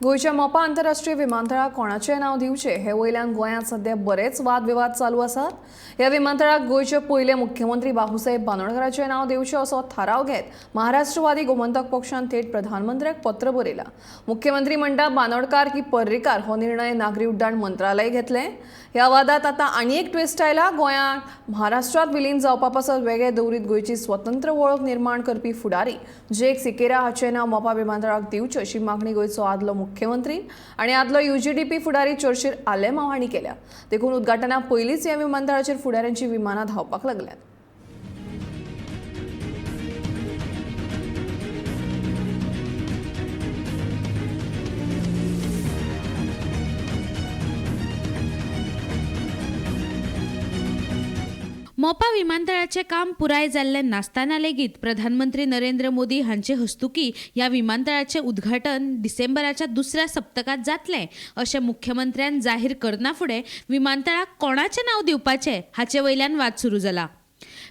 गोंयच्या मोपा आंतरराष्ट्रीय विमानतळाक कोणाचें नांव दिवचें हे वयल्यान गोंयांत सध्या बरेच वादविवाद चालू आसात. ह्या विमानतळाक गोंयचे पयले मुख्यमंत्री बाबूसाहेब बांदोडकराचें नांव दिवचें असो थाराव घेत महाराष्ट्रवादी गोमंतक पक्षान थेट प्रधानमंत्र्याक पत्र बरयलां. मुख्यमंत्री म्हणटा बांदोडकार की पर्रीकार हो निर्णय नागरी उड्डाण मंत्रालय घेतलें. ह्या वादात आतां आनी एक ट्विस्ट आयला. गोंयांत महाराष्ट्रांत विलीन जावपा पासत वेगळे दवरीत गोंयची स्वतंत्र वळख निर्माण करपी फुडारी जेक सिकेरा हाचें नांव मोपा विमानतळाक दिवचें अशी मागणी गोंयचो आदलो मुख्यमंत्री आनी आदलो UGDP फुडारी चर्चिल आलेमाव हांणी केल्या. देखून उद्घाटना पयलींच ह्या विमानतळाचेर फुडाऱ्यांची विमानां धांवपाक लागल्यात. मोपा विमानतळाचें काम पुराय जाल्लें नासतना लेगीत प्रधानमंत्री नरेंद्र मोदी हांचे हस्तुकी ह्या विमानतळाचें उद्घाटन डिसेंबराच्या दुसऱ्या सप्तकांत जातलें अशें मुख्यमंत्र्यान जाहीर करना फुडें विमानतळाक कोणाचें नांव दिवपाचें हाचे वयल्यान वाद सुरू जाला.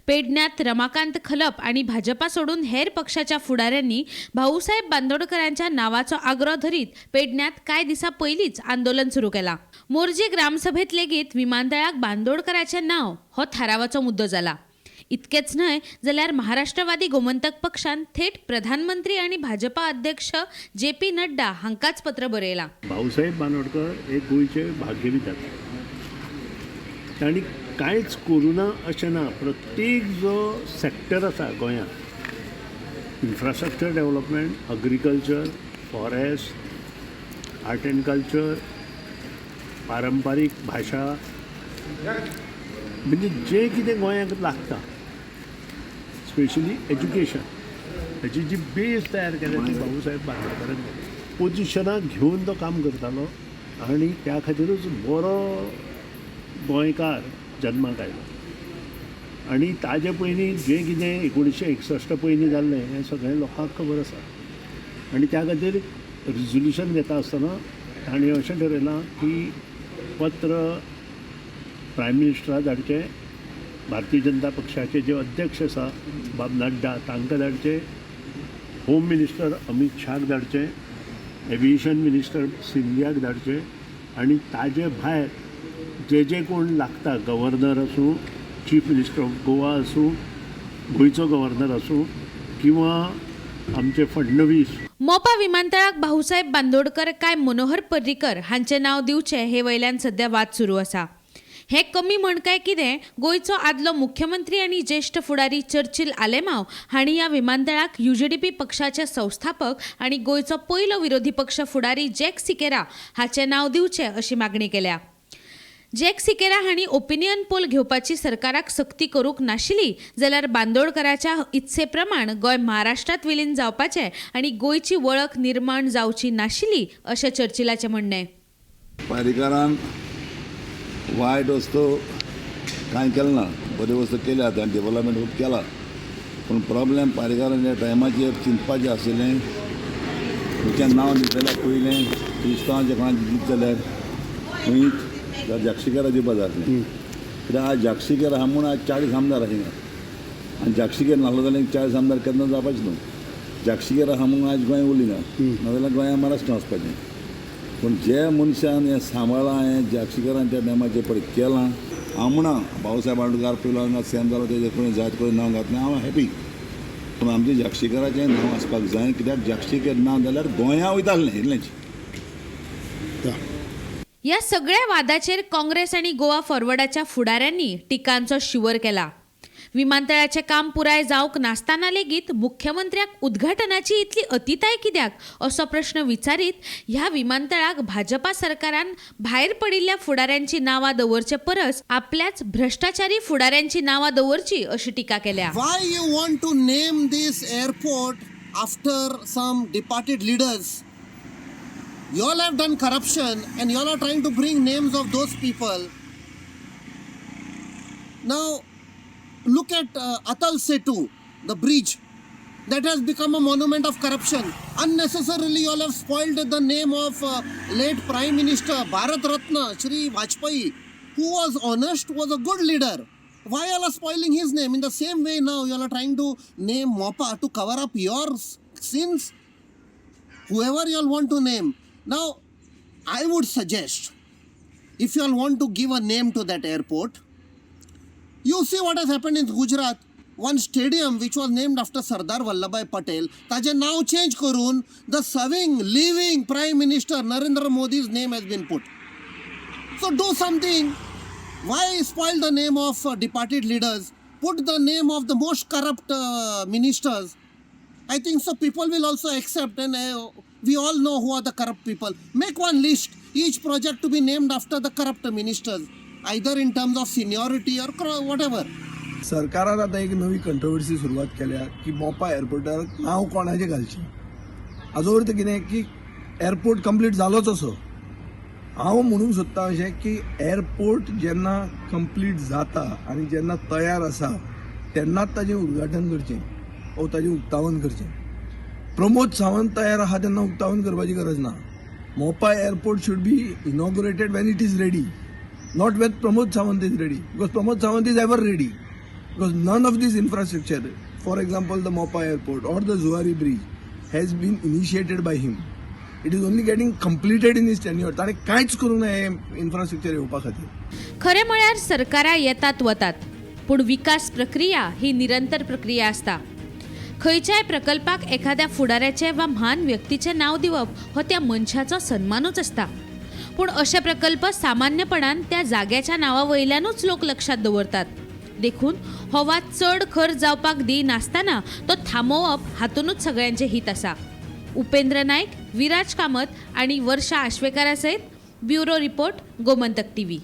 पेडण्यांत रमाकांत खलप आनी भाजपा सोडून हेर पक्षाच्या फुडाऱ्यांनी भाऊसाहेब बांदोडकरांच्या नावाचो आग्रो धरीत पेडण्यांत कांय दिसां पयलींच आंदोलन सुरू केलां. मोरजी ग्रामसभेत लेगीत विमानतळाक बांदोडकराचें नांव हो थारावाचो मुद्दो जाला. इतकेच न्हय जाल्यार महाराष्ट्रवादी गोमंतक पक्षान थेट प्रधानमंत्री आनी भाजपा अध्यक्ष जे पी नड्डा हांकांच पत्र बरयलां. भाऊसाहेब बांदोडकर हे गोंयचे भाग्यविधाते. तांणी कांयच करूं ना अशें ना. प्रत्येक जो सॅक्टर आसा गोंयांत, infrastructure development, agriculture, forest, art and culture, पारंपारीक भाशा, म्हणजे जें कितें गोंयांक लागता, स्पेशली एज्युकेशन, हेची जी बेज तयार केल्या ती बाबूसाहेब बांदोडकरान केली. पोजिशनाक घेवन तो काम करतालो आनी त्या खातीरूच बरो गोंयकार जन्माक आयलो. आनी ताजे पयलीं जें कितें 1961 पयलीं जाल्लें हें सगळें लोकांक खबर आसा. आनी त्या खातीर रिजोल्युशन घेता आसतना तांणी अशें ठरयलां की पत्र प्रायम मिनिस्टराक धाडचें, भारतीय जनता पक्षाचे जे अध्यक्ष आसा बाब नड्डा तांकां धाडचें, होम मिनिस्टर अमीत शाहाक धाडचें, एविएशन मिनिस्टर सिंधियाक धाडचें आनी ताजे भायर जे जे कोण लागता, गव्हर्नर आसूं, चीफ मिनिस्टर ऑफ गोवा आसूं, गोंयचो गव्हर्नर आसूं किंवा आमचे फडणवीस. मोपा विमानतळाक भाऊसाहेब बांदोडकर काय मनोहर पर्रीकर हांचें नांव दिवचें हे वयल्यान सध्या वाद सुरू आसा. हें कमी म्हण काय कितें, गोंयचो आदलो मुख्यमंत्री आनी ज्येश्ठ फुडारी चर्चिल आलेमाव हांणी ह्या विमानतळाक UGDP पक्षाचे संस्थापक आनी गोंयचो पयलो विरोधी पक्ष फुडारी जॅक सिकेरा हाचें नांव दिवचें अशी मागणी केल्या. जॅक सिकेरा हांणी ओपिनियन पोल घेवपाची सरकाराक सक्ती करूंक नाशिल्ली जाल्यार बांदोडकराच्या इत्से प्रमाण गोंय महाराष्ट्रांत विलीन जावपाचें आनी गोंयची वळख निर्माण जावची नाशिल्ली अशें चर्चिलाचें म्हणणें. पर्रीकारान वायट वस्तू कांय केलें ना, बऱ्यो वस्तू केल्या, ताणें डेवलपमेंट खूब केला. पूण प्रॉब्लेम पर्रीकारान त्या टायमाचेर चिंतपाचें आशिल्लें, तुमचें नांव दित जाल्यार पयलें क्रिस्तांवाचें कोणाचें दित जाल्यार खंय जाक्षीकेरा दिवपा जाय आसलें. कित्याक आज जाक्षीकेर आहा म्हूण आज 40 आमदार आशिल्ले आनी जाक्षीकेर नासलो जाल्यार 40 आमदार केन्ना जावपाचें न्हू. जाक्षीकेर आहा म्हूण आज गोंय उरली ना, नाजाल्यार गोंया महाराष्ट्रान वचपाचें. पूण जे मनशान हें सांबाळ्ळां, हें जाक्षीकेरान त्या टायमाचेर पळय केलां. हांव म्हणा भाऊसाहेब बांदोडकार पयलो हांगा सीएम जालो, तेजें कोणी जायत कोणी नांव घातलें, हांव हॅपी. पूण आमचें जाक्षीकेराचें नांव आसपाक जाय, कित्याक जाक्षीकेर ना जाल्यार गोंया वयता आसलें इतलेंच. ह्या सगळ्या वादाचेर काँग्रेस आनी गोवा फॉरवर्डाच्या फुडाऱ्यांनी टिकांचो शिवर केला. विमानतळाचें काम पुराय जावंक नासतना लेगीत मुख्यमंत्र्याक उद्घाटनाची इतली अतिताय कित्याक असो प्रश्न विचारीत ह्या विमानतळाक भाजपा सरकारान भायर पडिल्ल्या फुडाऱ्यांची नांवां दवरचे परस आपल्याच भ्रश्टाचारी फुडाऱ्यांची नांवां दवरची अशी टिका केल्या. Why you want to name this airport after some departed leaders? You all have done corruption and you all are trying to bring names of those people. Now, look at Atal Setu, the bridge that has become a monument of corruption. Unnecessarily, you all have spoiled the name of late Prime Minister Bharat Ratna Shri Vajpayee, who was honest, was a good leader. Why you all are spoiling his name? In the same way now, you all are trying to name Mopa to cover up your sins. Whoever you all want to name, Now, I would suggest if you all want to give a name to that airport, you see what has happened in Gujarat. One stadium which was named after Sardar Vallabhbhai Patel, ताजें नांव change करून the serving, living Prime Minister Narendra Modi's name has been put. So do something. Why spoil the name of departed leaders? Put the name of the most corrupt ministers. I think so people will also accept, and we all know who are the corrupt people. Make one list, each project to be named after the corrupt ministers, either in terms of seniority or whatever. सरकारान आतां एक नवी controversy सुरवात केल्या की मोपा एअरपोर्टार नांव कोणाचें घालचें. हाजो अर्थ कितें की एअरपोर्ट कंप्लीट जालोच असो. हांव म्हणूंक सोदतां अशें की एअरपोर्ट जेन्ना कंप्लीट जाता आनी जेन्ना तयार आसा तेन्नाच ताजें उद्घाटन करचें ओ ताजें उक्तावण करचें. प्रमोद सावंत तयार आहा तेन्ना उक्तावण करपाची गरज ना. Mopa airport should be inaugurated when it is ready, not when Pramod Sawant is ready, because Pramod Sawant is ever ready. Because none of this infrastructure, for example the Mopa airport or the Zuari bridge, has been initiated by him. It is only getting completed in his tenure. ताणें कांयच करूंक ना हें infrastructure येवपा खातीर. खरें म्हळ्यार सरकारां येतात वतात, पूण विकास प्रक्रिया ही निरंतर प्रक्रिया आसता. खंयच्याय प्रकल्पाक एखाद्या फुडाऱ्याचें वा म्हान व्यक्तीचें नांव दिवप हो त्या मनशाचो सन्मानूच आसता. पूण अशे प्रकल्प सामान्यपणान त्या जाग्याच्या नांवा वयल्यानूच लोक लक्षात दवरतात. देखून हो वाद चड खर जावपाक दिनासतना तो थांबोवप हातूनच सगळ्यांचें हित आसा. उपेंद्र नायक, विराज कामत आनी वर्षा आश्वेकारा सयत ब्युरो रिपोर्ट, गोमंतक टीव्ही.